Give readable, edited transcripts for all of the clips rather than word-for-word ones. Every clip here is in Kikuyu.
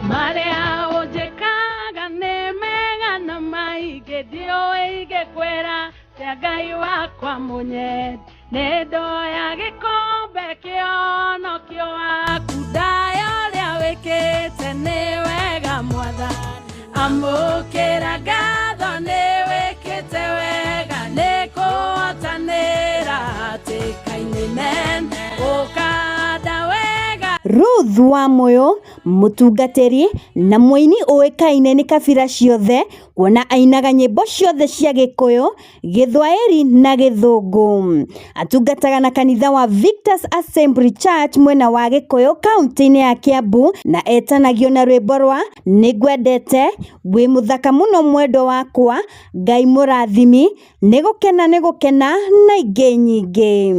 Marĩa ũnjĩkaga nĩ mega na maingĩ, ndiũĩ ingĩkwĩra tia Ngai wakwa mũnyendi. Nĩ ndoya gĩkombe kĩonokio waku, ndaya ũrĩa wĩkĩte nĩ wega Mwathani. Amũkĩra ngatho nĩ wĩkĩte wega, nĩ kũhotanĩra hatĩka-inĩ nene, ũkanda wega. Ruth Wamuyu, mũtungatĩri na mũini ũĩkaine nĩ kabira ciothe kuona ainaga nyĩmbo ciothe cia Gĩkũyũ, Gĩthwaĩri na Gĩthũngũ. Atungataga na kanitha wa Victors Assembly Church mwena wa Gĩkũyũ kaũntĩ-inĩ ya Kiambu na etanagio na rwĩmbo rwa Nĩngwendete, wĩ mũthaka mũno mwendwa wakwa, Ngai mũrathimi, nĩ gũkena nĩ gũkena na ingĩ nyingĩ.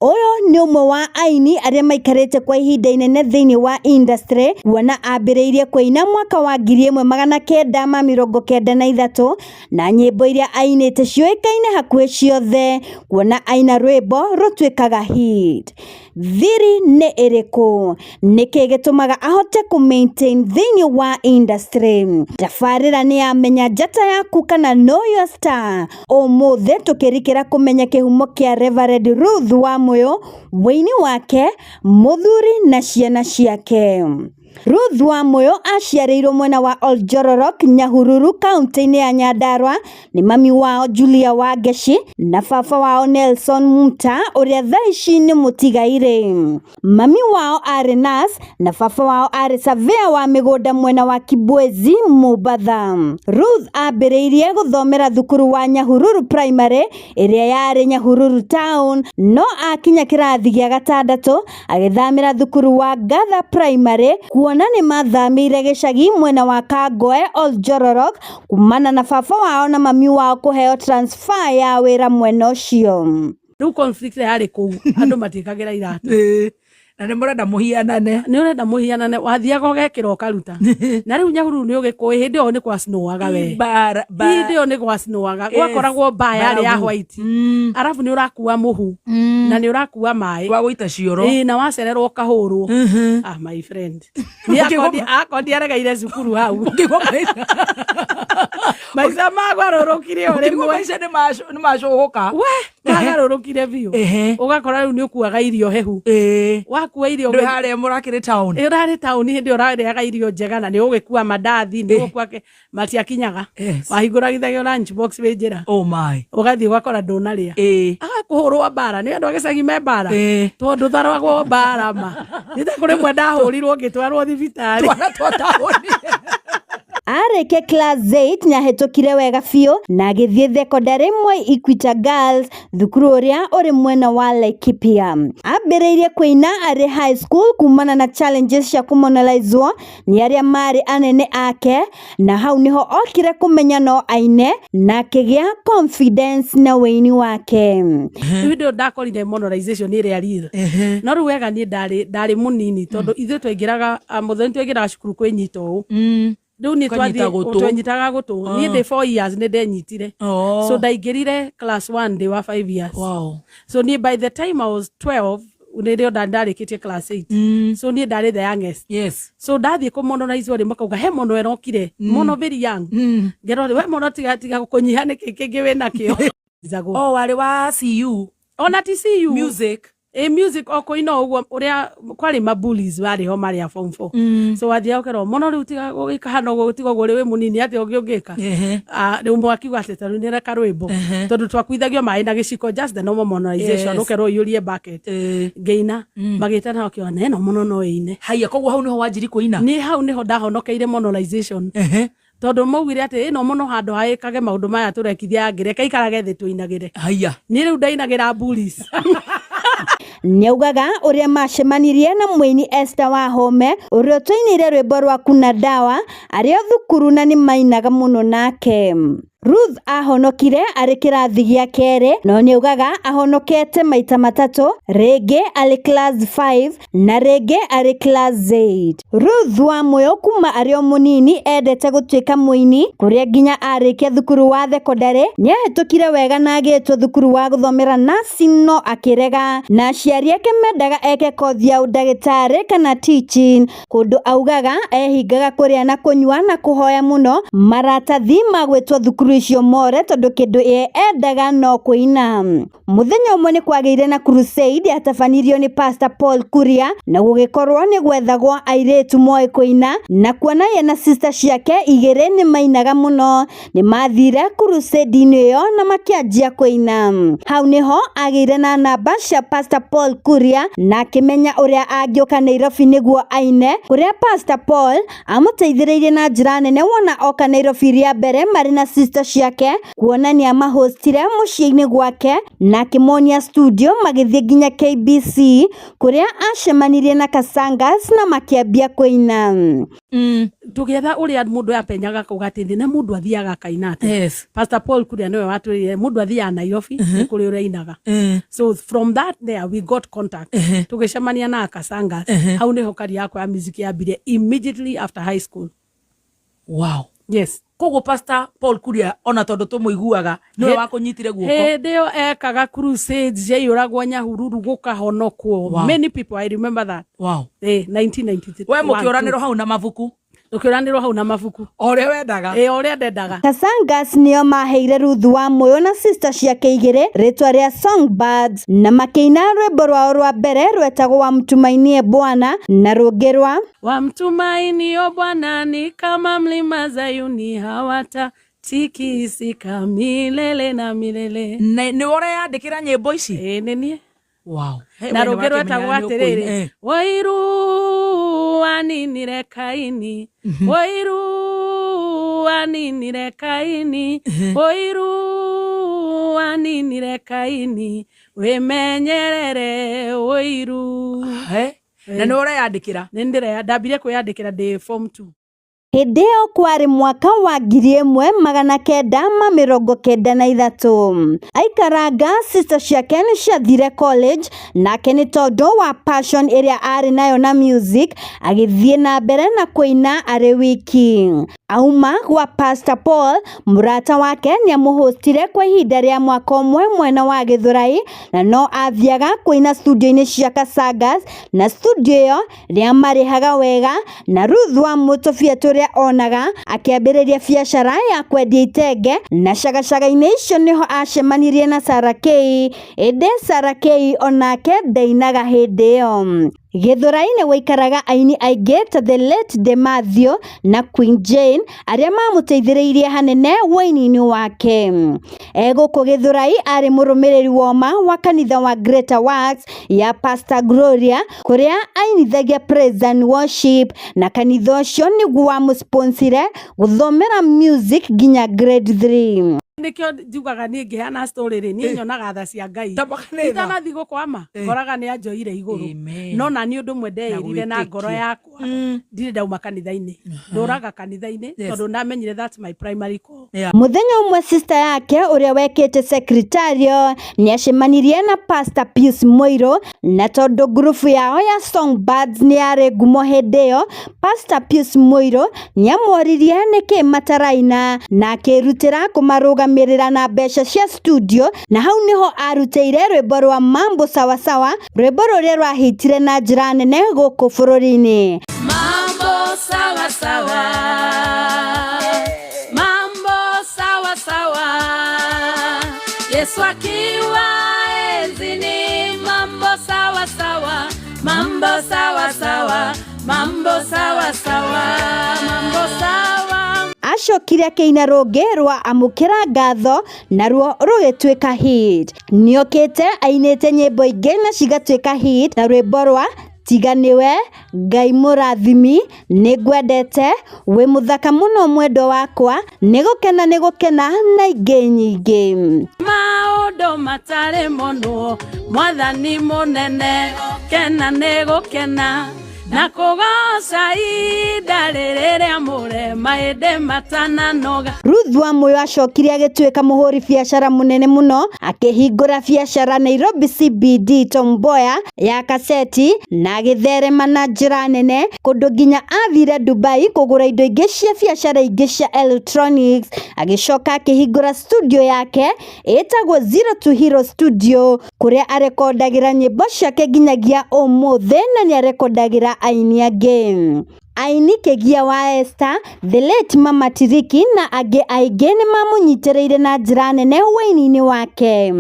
Ũyũ nĩ ũmwe wa aini arĩa maikarĩte kwa ihinda inene thĩinĩ wa industry kuona ambĩrĩirie kũina mwaka wa 1993 na nyĩmbo iria ainĩte ciũĩkaine hakuhĩ ciothe kuona aina rwĩmbo rũtuĩkaga hit. Thiri nĩ ĩrĩkũ? Nĩkĩ gĩtũmaga ahote kũ maintain thĩinĩ wa industry? Tabarĩra nĩ ya Menya Njata Yaku kana Know Your Star. Ũmũthĩ tũkĩrikĩra kũmenya kĩhumo kĩa Reverend Ruth Wamuyu, wũini wake, mũthuri na ciana ciake. Ruth Wamuyu aciarĩirwo mwena wa Oljororok, Nyahururu, kaũntĩ-inĩ ya Nyandarua nĩ mami wao Julia Wangeci na baba wao Nelson Muta ũrĩa thaa ici nĩ mũtigairĩ. Mami wao arĩ nurse na baba wao arĩ surveyor wa mĩgũnda mwena wa Kibwezi, Mombatha. Ruth ambĩrĩirie gũthomera thukuru wa Nyahururu Primary ĩrĩa yarĩ Nyahururu Town, no akinya kĩrathi gĩa gatandatũ agĩthamĩra thukuru wa Ngatha Primary kuona nĩ mathamĩire gĩcagi mwena wa Kangoe Oljororok kumana na baba wao na mami wao kũheo transfer ya wĩra mwena ũcio. Rĩu conflict yarĩ kũu, andũ matiĩkagĩra iratũ. Ĩĩ. Na nĩ mũrenda mũhianane. Nĩ ũrenda mũhianane, wathiaga ũgekĩra ũkaruta. Na rĩu Nyahururu nĩ ũgĩkũĩ, hĩndĩ ĩyo nĩ kwa snowaga we. Bara, ba- Hĩndĩ ĩyo nĩ gwa snowaga. Yes. Gwakoragwo mbaa yarĩ ya Barabu. white. Arabu nĩ ũrakua mũhu na nĩ ũrakua maĩ. Wa gũita cioro. Ĩĩ, na wacererwo ũkahũrwo. Ah, my friend. Niĩ akondi aregeire cukuru hau. Ũkĩgwa maica. Maica magarũrũkire o Ũkĩgwa rĩmwe. maica nĩ macũgũka. We, magarũrũkire biũ. Ũgakora rĩu nĩ ũkuaga irio hehu. Wakua irio Ndwĩ harĩa mũrakĩrĩ town. Ĩ, ũrarĩ taũni hĩndĩ ĩyo ũrarĩaga irio njega na nĩ ũgĩkua mandathi, nĩ ũgũkua kĩ, matiakinyaga. Wahingũragithagio lunch box wĩ njĩra. Oh my. Ũgathiĩ ũgakora ndũnarĩa. Agakũhũrwo mbara, nĩ andũ a gĩcagi me mbara. Tondũ tharwagwo mbara ma. Nĩ ta kũrĩ mwe ndahũrirwo ngĩtwarwo thibitarĩ. Twana twa taũni. Arĩkia class 8 nĩahĩtũkire wega biũ na agĩthiĩ thekondarĩ Moi Equita Girls, thukuru ũrĩa ũrĩ mwena wa Laikipia. Ambĩrĩirie kũina arĩ high school kumana na challenges cia kũmonolaizwo nĩ arĩa marĩ anene ake na hau nĩho okire kũmenya no aine na akĩgĩa confidence na wĩini wake. Rĩu hĩndĩ ĩyo ndakorire monetization ĩrĩa real. No rĩu wega niĩ ndarĩ mũnini tondũ ithuĩ twaingĩraga, mũthoni twaingĩraga cukuru kwĩnyita ũũ. Rĩu niĩ Ũkanyita twathiĩ gũtũ. twenyitaga gũtũ. Niĩ ndĩ 4 years nĩ ndenyitire. Oh. So ndaingĩrire class 1 ndĩ wa 5 years. Wow. So niĩ by the time I was 12 nĩrĩo ndarĩkĩtie class 8. So niĩ ndarĩ the youngest. Yes. So ndathiĩ kũmonorize rĩ makauga he mũndũ erokire mũno very young. Ngerwo we mũno tiga tiga kũnyiha nĩkĩ kĩngĩ wĩnakĩo. Oh, warĩ wa CU. Ona ti CU. Music. Ĩ music o kũina ũguo ũrĩa kwarĩ ma bullies warĩ ho marĩ a form 4. So wathiaga ũkerwo mũno rĩu tiga gũgĩka hana ũguo tiga ũguo rĩ wĩ mũnini atĩa ũngĩ ũngĩka. Ah, rĩu mwakiuga atĩ ta rĩu nĩ reka rwĩmbo. Tondũ twakuithagio maĩ na gĩciko just the normal monetization ũkerwo ũiyũrie bucket. Ngĩina magĩtana makĩona ĩno mũno no ĩine. Haiya, koguo hau nĩho wanjiri kũina? Niĩ hau nĩho ndahonokeire monetization. Tondũ maugire atĩ ĩno mũno handũ ha ĩkage maũndũ maya tũrekithia angĩ reke ikarage thĩ tũinagĩre. Haiya. Niĩ rĩu ndainagĩra bullies. Nĩaugaga ũrĩa macemanirie na mũini Esther Wahome ũrĩa ũtũinĩire rwĩmbo rwa Kuna Dawa arĩ o thukuru na nĩmainaga mũno nake. Ruth ahonokire arĩ kĩrathi gĩa kerĩ no nĩaugaga ahonokete maita matatũ, rĩngĩ arĩ class 5 na rĩngĩ arĩ class 8. Ruth Wamuyu kuma arĩ o mũnini endete gũtuĩka mũini kũrĩa nginya arĩkia thukuru wa thekondarĩ nĩahĩtũkire wega na agĩtwo thukuru wa gũthomera nursing no akĩrega, na aciari ake mendaga eke kothi ya ũndagĩtarĩ kana teaching, kũndũ augaga ehingaga kũrĩa na kũnyua na kũhoya mũno maratathi ma gwĩtwo thukuru icio more tondũ kĩndũ ye endaga no kũina. Mũthenya ũmwe nĩ kwagĩire na crusade yatabanirio nĩ Pastor Paul Kuria na gũgĩkorwo nĩ gwethagwo airĩtu moĩ kũina, na kuona ye na sister ciake igĩrĩ nĩ mainaga mũno nĩ mathire crusade-inĩ ĩyo na makĩanjia kũina. Hau nĩho agĩire na namba cia Pastor Paul Kuria na akĩmenya ũrĩa angĩũka Nairobi nĩguo aine, kũrĩa Pastor Paul amũteithĩrĩirie na njĩra nene wona oka Nairobi rĩa mbere marĩ na sister ciake, kuona nĩ amahostire mũciĩ-inĩ gwake na akĩmonia studio magĩthiĩ nginya KBC kũrĩa acemanirie na Kasangas na makĩambia kũina. Tũgĩetha ũrĩa mũndũ apenyaga kau gatĩthi na mũndũ athiaga akaina atĩa. Yes. Pastor Paul Kuria nĩwe watwĩrire mũndũ athiaga Nairobi nĩ kũrĩ ũrĩa So from that there we got contact, tũgĩcemania na Kasangas. Hau nĩho career yakwa ya music yambirie immediately after high school. Wow. Yes. Koguo Pastor Paul Kuria, ona tondũ tũmũiguaga, nĩwe wakũnyitire guoko? Hĩndĩ ĩyo ekaga crusades ciaiyũragwo Nyahururu gũkahonokwo. Many people, I remember that. 1993. We mũkĩũranĩrwo hau na mabuku? Tũkĩũranĩrwo hau na mabuku. O ũrĩa wendaga. Ĩ, o ũrĩa ndendaga. Kasangas nĩo maheire Ruth Wamuyu na sister ciake igĩrĩ rĩtwa rĩa Songbirds na makĩina rwĩmbo rwao rwa mbere rwetagwo Wamtumainie Bwana na rũngĩ rwa Wamtumainio Bwana ni kama mlima Zayuni, hawatatikisika milele na milele. Nĩwe ũreyandĩkĩra nyĩmbo ici? Ĩ, nĩ niĩ. Wow. Hey, Na we nĩ rũngĩ rwetagwo wakĩmenya nĩ ũkũina. atĩrĩrĩ, Wairu waninire Kaini, Wairu waninire Kaini, Wairu waninire Kaini, wĩmenyerere Wairu. He, na nĩwe ũreyandĩkĩra? Nĩ ndĩreya, ndambire kwĩyandĩkĩra ndĩ form 2. Hĩndĩ ĩyo kwarĩ mwaka wa 1993. Aikaranga sister ciake nĩ ciathire college, nake nĩ tondũ wa passion ĩrĩa arĩ nayo na music agĩthiĩ na mbere na kũina arĩ wiki. Auma gwa Pastor Paul, mũrata wake nĩamũhostire kwa ihinda rĩa mwaka ũmwe mwena wa Gĩthũrai, na no athiaga kũina studio-inĩ cia Kasangas na studio ĩyo nĩamarĩhaga wega, na Ruth Wamuyu tũbia tũrĩa onaga akĩambĩrĩria biacara ya kwendia itenge, na cagacaga-inĩ icio nĩho acemanirie na Sarah K. Ĩndĩ Sarah K onake ndainaga hĩndĩ ĩyo. Gĩthũrai nĩ gwaikaraga aini aingĩ ta The late De Mathew na Queen Jane arĩa mamũteithĩrĩirie hanene wũini-inĩ wake. E gũkũ Gĩthũrai arĩ mũrũmĩrĩri woma wa kanitha wa Greater Works ya Pastor Gloria, kũrĩa ainithagia praise and worship, na kanitha ũcio nĩguo wamũsponsire gũthomera music nginya grade 3. Nĩkĩo njugaga niĩ ngĩheana story rĩ, niĩ nyonaga tha cia Ngai. Ta makanitha. Itanathi gũkwama ngoraga nĩ anjoire igũrũ. Amen. No na niĩ ũndũ ũmwe ndeĩrire na ngoro gwĩtĩkia. yakwa, ndirĩ ndauma kanitha-inĩ, ndũraga kanitha-inĩ tondũ ndamenyire that's my primary call. Mũthenya ũmwe sister yake ũrĩa wekĩte secretarial nĩacemanirie na Pastor Pius Muirũ, na tondũ ngurubu yao ya Songbirds nĩ yarĩ ngumo hĩndĩ ĩyo, Pastor Pius Muirũ nĩamoririe nĩkĩ mataraina na akĩrutĩra kũmarũgamĩrĩra na mbeca cia studio, na hau nĩho arutĩire rwĩmbo rwa Mambo Sawasawa, rwĩmbo rũrĩa rwahitire na njĩra nene gũkũ bũrũri-inĩ. Mambo sawa sawa, mambo sawa sawa, Yesu akiwa enzini, mambo sawa sawa, mambo sawa sawa, mambo sawa sawa, mambo sawa. Acokire akĩina rũngĩ rwa Amũkĩra Ngatho naruo rũgĩtuĩka hit. Nĩokĩte ainĩte nyĩmbo ingĩ na cigatuĩka hit ta rwĩmbo rwa Tiga Nĩwe, Ngai Mũrathimi, Nĩngwendete, Wĩ Mũthaka Mũno Mwendwa Wakwa, Nĩgũkena Nĩgũkena na ingĩ nyingĩ. Maũndũ matarĩ monwo, mwathani mũnene, kena nĩ gũkena na kũgoca ihinda rĩrĩ rĩamũre. Maĩndĩ matananoga. Ruth Wamuyu acokire agĩtuĩka mũhũri biacara mũnene mũno, akĩhingũra biacara Nairobi CBD Tom Mboya ya kaseti na agĩtherema na njĩra nene kũndũ nginya athire Dubai kũgũra indo ingĩ cia biacara ingĩ cia electronics. Agĩcoka akĩhingũra studio yake ĩtagwo Zero to Hero Studio kũrĩa arekondagĩra nyĩmbo ciake nginyagia ũmũthĩ na nĩarekondagĩra aini angĩ. Aini Kĩgia wa Esther, The late Mama Tiriki na angĩ aingĩ nĩmamũnyitĩrĩire na njĩra nene wũini-inĩ wake.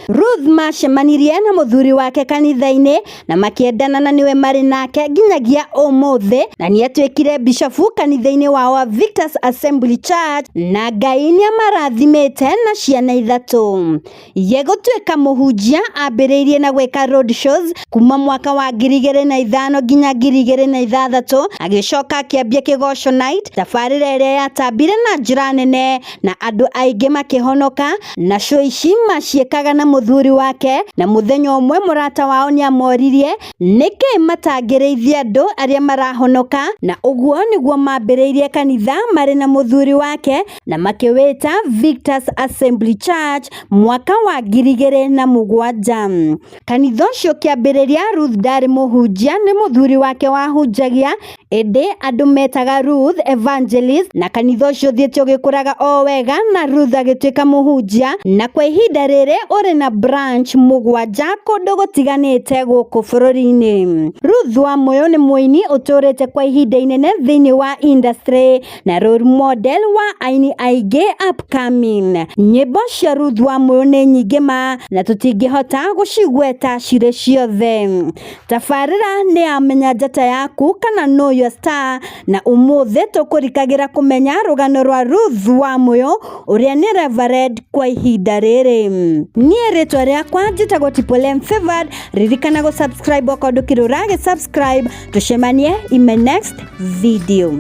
Ruth macemanirie na mũthuri wake kanitha-inĩ na makĩendana na nĩwe marĩ nake nginyagia ũmũthĩ, na nĩatuĩkire bishofu kanitha-inĩ wao wa Victors Assembly Church na Ngai nĩamarathimĩte na ciana ithatũ. Ye gũtuĩka mũhunjia ambĩrĩirie na gwĩka road shows kuma mwaka wa 2005 nginya 2006, agĩcoka akĩambia Kĩgoco Night, tabarĩra ĩrĩa yatambire na njĩra nene na andũ aingĩ makĩhonoka, na show ici maciĩkaga na mũthuri wake, na mũthenya ũmwe mũrata wao nĩamoririe nĩkĩ matangĩrĩithia andũ arĩa marahonoka, na ũguo nĩguo mambĩrĩirie kanitha marĩ na mũthuri wake na makĩwĩta Victors Assembly Church mwaka wa 2007. Kanitha ũcio ũkĩambĩrĩria, Ruth ndarĩ mũhunjia, nĩ mũthuri wake wahunjagia, ĩndĩ andũ metaga Ruth Evangelist, na kanitha ũcio ũthiĩte ũgĩkũraga o wega na Ruth agĩtuĩka mũhunjia, na kwa ihinda rĩrĩ ũrĩ na branch 7 kũndũ gũtiganĩte gũkũ bũrũri-inĩ. Ruth Wamuyu nĩ mũini ũtũrĩte kwa ihinda inene thĩinĩ wa industry na role model wa aini aingĩ upcoming. Nyĩmbo cia Ruth Wamuyu nĩ nyingĩ ma na tũtingĩhota gũcigweta cirĩ ciothe. Tabarĩra nĩ ya Menya Njata Yaku kana Know Your Star, na ũmũthĩ tũkũrikagĩra kũmenya rũgano rwa Ruth Wamuyu ũrĩa nĩ Reverend kwa ihinda rĩrĩ. Niĩ rĩtwa rĩakwa njĩtagwo Tipolem Favored, ririkana gũ subscribe okorwo ndũkĩrĩ ũragĩ subscribe, tũcemanie in my next video.